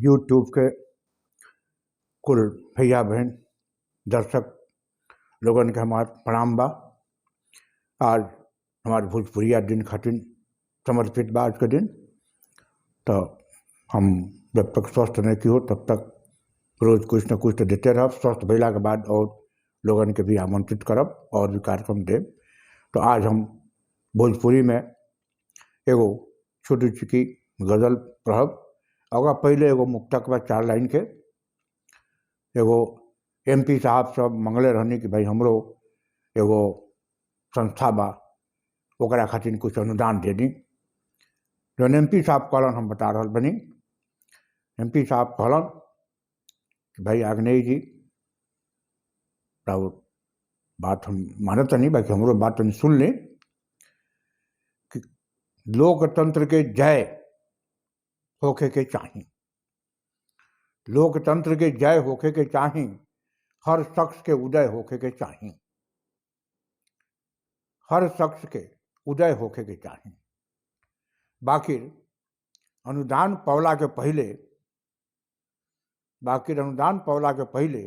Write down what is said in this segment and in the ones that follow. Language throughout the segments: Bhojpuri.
यूट्यूब के कुल भैया बहन दर्शक लोगन के हमार प्रणाम बा। आज हमार भोजपुरिया दिन खातिर समर्पित बा आज के दिन। तो हम जब तक स्वस्थ नहीं की हो तब तक रोज़ कुछ न कुछ तो देते रहब। स्वस्थ भइला के बाद और लोगन के भी आमंत्रित करब और भी कार्यक्रम देब। तो आज हम भोजपुरी में एगो छोटी चुकी गज़ल पढ़ब। ओकरा पहले एगो मुक्तक बा 4 लाइन के। एगो एमपी साहब सब मंगले रहनी कि भाई हमरो एगो संस्था बा, ओकरा खातिर कुछ अनुदान दे दी। जौन एमपी साहब कहलन हम बता रहल बनी। एमपी साहब कहलन कि भाई आग्नेय जी राउर बात हम मानत नहीं, बाकी हमरो बात तनी सुन ली कि लोकतंत्र के जय होखे के चाही, लोकतंत्र के जय होखे के चाही, हर शख्स के उदय होखे के चाही, हर शख्स के उदय होखे के चाही। बाकी अनुदान पवला के पहले, बाकी अनुदान पवला के पहले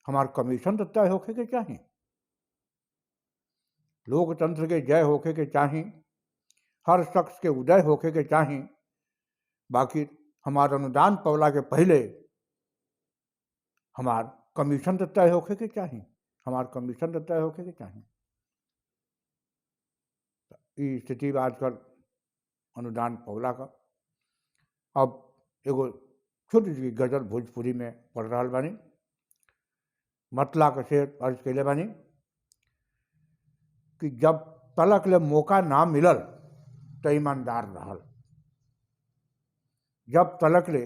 हमार कमीशन तो तय होखे के चाही। लोकतंत्र के जय होखे के चाही, हर शख्स के उदय होखे के चाही, बाकी हमार अनुदान पवला के पहले हमार कमीशन तो तय होखे के चाही, हमार कमीशन तो तय होखे के चाही। ई स्थिति बा आजकल अनुदान पवला का। अब एगो छोटी सी गज़ल भोजपुरी में पढ़ रहल बानी। मतला के शेर अर्ज कैले बानी कि जब तलक ले मौका ना मिलल तो ईमानदार रहल, जब तलक ले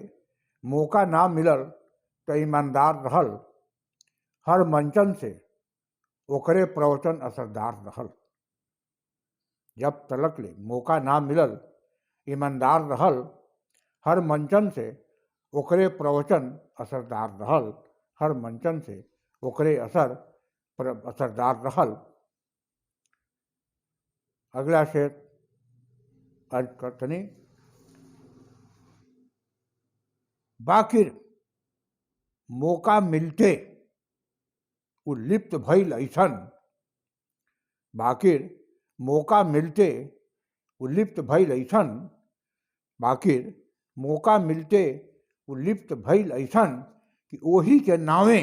मौका ना मिलल तो ईमानदार रहल, हर मंचन से ओकरे प्रवचन असरदार रहल। जब तलक ले मौका ना मिलल ईमानदार रहल, हर मंचन से ओकरे प्रवचन असरदार रहल, हर मंचन से ओकरे असर असरदार रहल। अगला शेर अर्ज करतनी। बाकिर मौका मिलते उ लिप्त भइल ऐसन, बाकिर मौका मिलते उ लिप्त भइल ऐसन, बाकिर मौका मिलते उ लिप्त भइल ऐसन कि ओही के नावे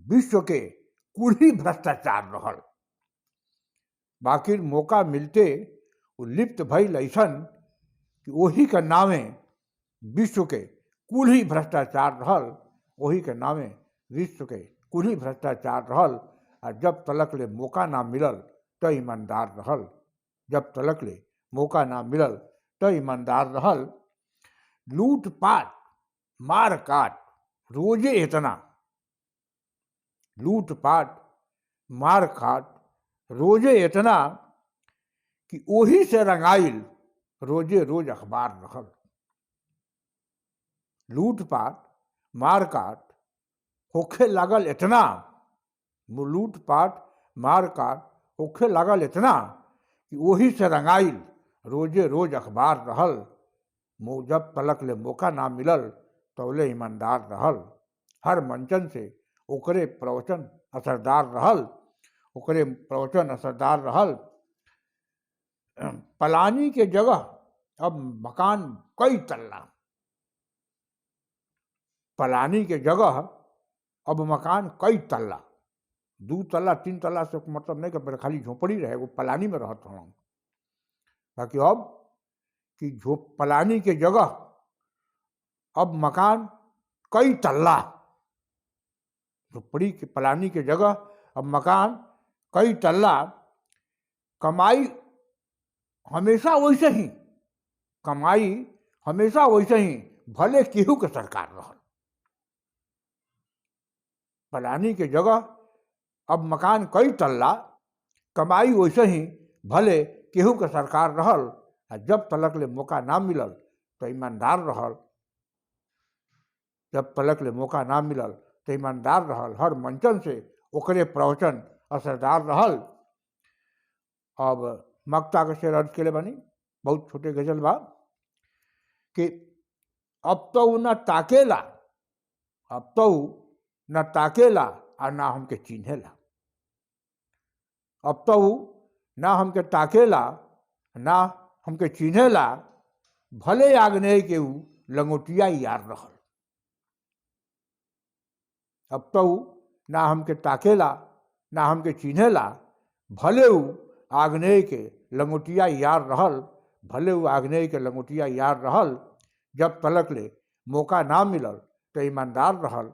विश्व के कुल्ही भ्रष्टाचार रहल। बाकिर मौका मिलते उ लिप्त भइल ऐसन कि ओही के नावे विश्व के कुल्ही भ्रष्टाचार रहल, ओही के नामे विश्व के कुल्ही भ्रष्टाचार रहल। आ जब तलक ले मौका ना मिलल तो ईमानदार रहल, जब तलक ले मौका ना मिलल तो ईमानदार रहल। लूटपाट मार काट रोजे इतना, लूटपाट मार काट रोजे इतना कि ओही से रंगाइल रोजे रोज अखबार रहल। लूटपाट मार काट होखे लागल इतना, लूटपाट मार काट होखे लागल इतना कि ओही से रंगाइल रोजे रोज अखबार रहल। जब तलक ले मौका ना मिलल तौले ईमानदार रहल, हर मंचन से ओकरे प्रवचन असरदार रहल, ओकरे प्रवचन असरदार रहल। पलानी के जगह अब मकान कई तल्ला, पलानी के जगह अब मकान कई तल्ला, 2 तल्ला 3 तल्ला से मतलब नहीं कि खाली झोपड़ी रहे, वो पलानी में रहत हूँ। बाकी अब कि झोप पलानी के जगह अब मकान कई तल्ला, झोपड़ी के पलानी के जगह अब मकान कई तल्ला। कमाई हमेशा वैसे ही, कमाई हमेशा वैसे ही, भले केहू के सरकार रहल। पलानी के जगह अब मकान कई तल्ला, कमाई वैसे ही, भले केहू के सरकार रहल। आ जब तलक ले मौका ना मिलल तो ईमानदार रहल, जब तलक ले मौका ना मिलल तो ईमानदार रहल, हर मंचन से ओकरे प्रवचन असरदार रहल। अब मक्ता के शेर अर्ज केले बानी, बहुत छोटे गजल बा कि अब तो उ न ताकेला, अब तो उ न ताकेला आ ना हमके चिन्हेला। अब तो उ ना हमके ताकेला ना हमके चिन्हेला, भले आग्नेय के उ लंगोटिया यार रहल। अब तो उ ना हमके ताकेला ना हमके चिन्हेला, भले उ आग्नेय के लंगोटिया यार रहल, भले उ आग्नेय के लंगोटिया यार रहल। जब तलक ले मौका ना मिलल तो ईमानदार रहल,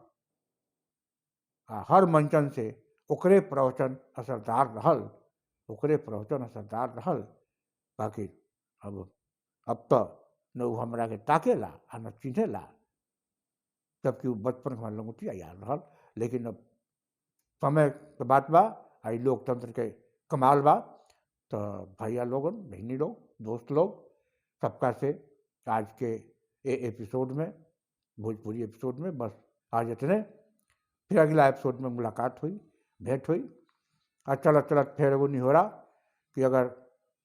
आ हर मंचन से ओकरे प्रवचन असरदार रहल, ओकरे प्रवचन असरदार रहल। बाकी अब तो न उ हमरा के ताकेला आ न चिन्हेला, जबकि उ बचपन के हमार लंगोटिया यार रहल। लेकिन अब समय के बात बा, आई लोकतंत्र के कमाल बा। तो भैया लोगन, बहनी लोग, दोस्त लोग, सबका से आज के ए एपिसोड में, भोजपुरी एपिसोड में बस आज इतने। फिर अगला एपिसोड में मुलाकात हुई, भेंट हुई। आ चलत चलत फिर एगो निहोरा कि अगर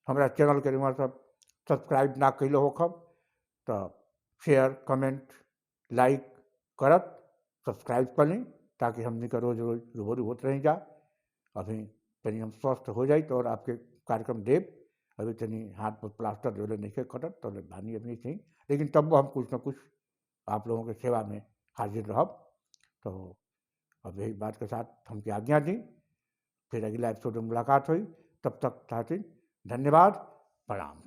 हमारा चैनल के रिमार सब सब्सक्राइब ना कैलो होखब तो शेयर कमेंट लाइक करत सब्सक्राइब कर ली, ताकि हमनी का रोज रोज रूबरू होत रही जा। अभी तनी हम स्वस्थ हो जाई तो और आपके कार्यक्रम देव। अभी तनी हाथ पर प्लास्टर जोले नहीं कटत तो भानी अभी नहीं, लेकिन तब हम कुछ ना कुछ आप लोगों के सेवा में हाजिर रहब। तो अब यही बात के साथ हमके आज्ञा दी, फिर अगला एपिसोड में मुलाकात हुई। तब तक साथी धन्यवाद, प्रणाम।